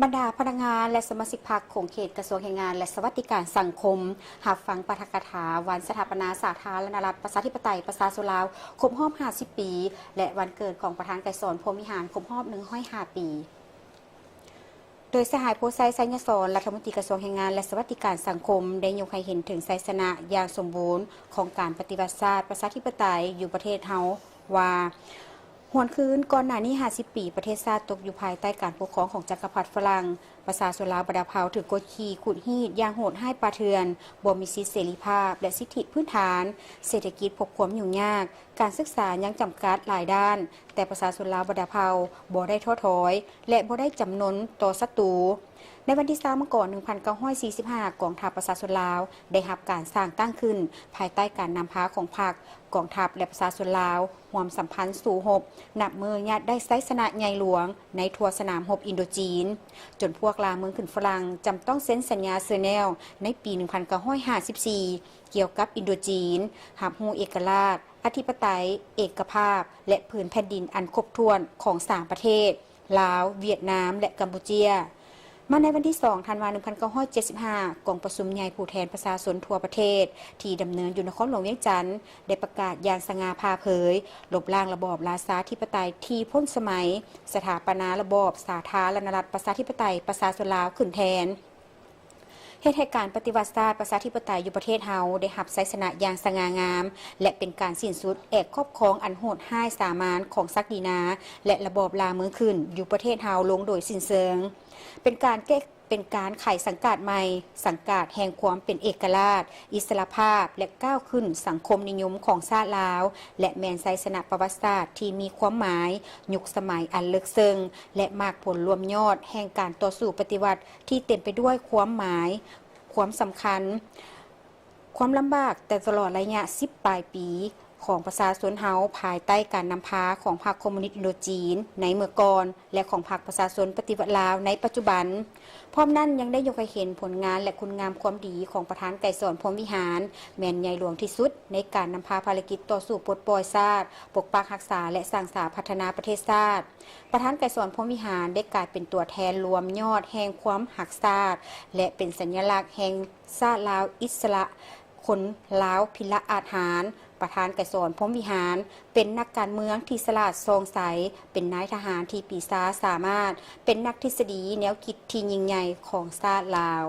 ບັນດາພະນັກງານ ແລະ ສະມາຊິກພັກຂົງເຂດກະຊວງແຮງງານ ແລະ ສະຫວັດດີການສັງຄົມ ຮັບຟັງປາຖະກະຖາວັນສະຖາປະນາສາທາລະນະລັດ ປະຊາທິປະໄຕ ປະຊາຊົນລາວ ຄົບຮອບ ຫ້າສິບ ປີ ແລະ ວັນເກີດຂອງປະທານໄກສອນ ພົມວິຫານ ຄົບຮອບ ໜຶ່ງຮ້ອຍຫ້າ ປີ. ໂດຍສະຫາຍ ໂພໄຊ ໄຊຍະສອນ ລັດຖະມົນຕີກະຊວງແຮງງານ ແລະ ສະຫວັດດີການສັງຄົມ ໄດ້ຍົກໃຫ້ເຫັນເຖິງໄຊຊະນະຢ່າງສົມບູນຂອງການປະຕິວັດຊາດປະຊາທິປະໄຕຢູ່ປະເທດເຮົາວ່າ ຫວນຄືນກ່ອນໜ້ານີ້ ຫ້າສິບ ປີ ປະເທດຊາດຕົກຢູ່ພາຍໃຕ້ການປົກຄອງຂອງຈັກະພັດຝຣັ່ງ, ປະຊາຊົນລາວບັນດາເຜົ່າຖືກກົດຂີ່ຂູດຮີດຢ່າງໂຫດຮ້າຍປ່າເຖື່ອນ, ບໍ່ມີສິດເສລີພາບ ແລະ ສິດທິພື້ນຖານ, ເສດຖະກິດພົບຄວາມຫຍຸ້ງຍາກ, ການສຶກສາຍັງຈຳກັດຫຼາຍດ້ານ, ແຕ່ປະຊາຊົນລາວບັນດາເຜົ່າບໍ່ໄດ້ທໍ້ຖອຍ ແລະ ບໍ່ໄດ້ຈຳນົນຕໍ່ສັດຕູ. ໃນວັນທີ ຊາວ ມັງກອນ ໜຶ່ງພັນເກົ້າຮ້ອຍສີ່ສິບຫ້າ ກອງທັບປະຊາຊົນລາວໄດ້ຮັບການສ້າງຕັ້ງຂຶ້ນ ພາຍໃຕ້ການນຳພາຂອງພັກ, ກອງທັບ ແລະ ປະຊາຊົນລາວ ຮ່ວມສຳພັນສູ້ຮົບ, ນັບມື້ຍາດໄດ້ໄຊຊະນະໃຫຍ່ຫຼວງໃນທົ່ວສະໜາມຮົບອິນໂດຈີນ, ຈົນພວກລ່າເມືອງຂຶ້ນຝຣັ່ງຈຳຕ້ອງເຊັນສັນຍາເຊີແນວໃນປີ ໜຶ່ງພັນເກົ້າຮ້ອຍຫ້າສິບສີ່ ກ່ຽວກັບອິນໂດຈີນ, ຮັບຮູ້ເອກະລາດ, ອະທິປະໄຕ, ເອກະພາບ ແລະ ພື້ນແຜ່ນດິນອັນຄົບຖ້ວນຂອງສາມປະເທດ ລາວ, ຫວຽດນາມ ແລະ ກຳປູເຈຍ. ມາໃນວັນທີ ສອງ ທັນວາ ໜຶ່ງພັນເກົ້າຮ້ອຍເຈັດສິບຫ້າ ກອງປະຊຸມໃຫຍ່ຜູ້ແທນປະຊາຊົນທົ່ວປະເທດ ທີ່ດຳເນີນຢູ່ນະຄອນຫຼວງວຽງຈັນ ໄດ້ປະກາດຢ່າງສະຫງ່າຜ່າເຜີຍ ລົບລ້າງລະບອບລາຊາທິປະໄຕທີ່ພົ້ນສະໄໝ, ສະຖາປະນາລະບອບສາທາລະນະລັດປະຊາທິປະໄຕປະຊາຊົນລາວຂຶ້ນແທນ, ເຮັດໃຫ້ການປະຕິວັດຊາດປະຊາທິປະໄຕຢູ່ປະເທດເຮົາໄດ້ຮັບໄຊຊະນະຢ່າງສະຫງ່າງາມ ແລະ ເປັນການສິ້ນສຸດແອກຄອບຄອງອັນໂຫດຮ້າຍສາມານຂອງສັກດີນາ ແລະ ລະບອບລ່າເມືອງຂຶ້ນຢູ່ປະເທດເຮົາລົງໂດຍສິ້ນເຊີງ. ເປັນການແກ້ ເປັນການໄຂສັງກາດໃໝ່, ສັງກາດແຫ່ງຄວາມເປັນເອກະລາດ, ອິດສະຫຼະພາບ ແລະ ກ້າວຂຶ້ນສັງຄົມນິຍົມຂອງຊາດລາວ ແລະ ແມ່ນໄຊຊະນະປະຫວັດສາດທີ່ມີຄວາມໝາຍ, ຍຸກສະໄໝອັນເລິກເຊິ່ງ ແລະ ໝາກຜົນລວມຍອດແຫ່ງການຕໍ່ສູ້ປະຕິວັດທີ່ເຕັມໄປດ້ວຍຄວາມໝາຍ, ຄວາມສຳຄັນ, ຄວາມລຳບາກ ແຕ່ຕະຫຼອດໄລຍະສິບປາຍປີ ຂອງປະຊາຊົນເຮົາ ພາຍໃຕ້ການນຳພາຂອງພັກຄອມມູນິດອິນໂດຈີນໃນເມື່ອກ່ອນ ແລະ ຂອງພັກປະຊາຊົນປະຕິວັດລາວໃນປັດຈຸບັນ. ພ້ອມນັ້ນຍັງໄດ້ຍົກໃຫ້ເຫັນຜົນງານ ແລະ ຄຸນງາມຄວາມດີຂອງປະທານໄກສອນ ພົມວິຫານ ແມ່ນໃຫຍ່ຫຼວງທີ່ສຸດໃນການນຳພາພາລະກິດຕໍ່ສູ້ປົດປ່ອຍຊາດ, ປົກປັກຮັກສາ ແລະ ສ້າງສາພັດທະນາປະເທດຊາດ. ປະທານໄກສອນ ພົມວິຫານ ໄດ້ກາຍເປັນຕົວແທນລວມຍອດແຫ່ງຄວາມຮັກຊາດ ແລະ ເປັນສັນຍະລັກແຫ່ງຊາດລາວອິດສະຫຼະ, ຄົນລາວພິລະອາດຫານ. ປະທານໄກສອນ ພົມວິຫານ ເປັນນັກການເມືອງທີ່ສະຫຼາດສ່ອງໃສ, ເປັນນາຍທະຫານທີ່ປີຊາສາມາດ, ເປັນນັກທິດສະດີແນວຄິດທີ່ຍິ່ງໃຫຍ່ຂອງຊາດລາວ.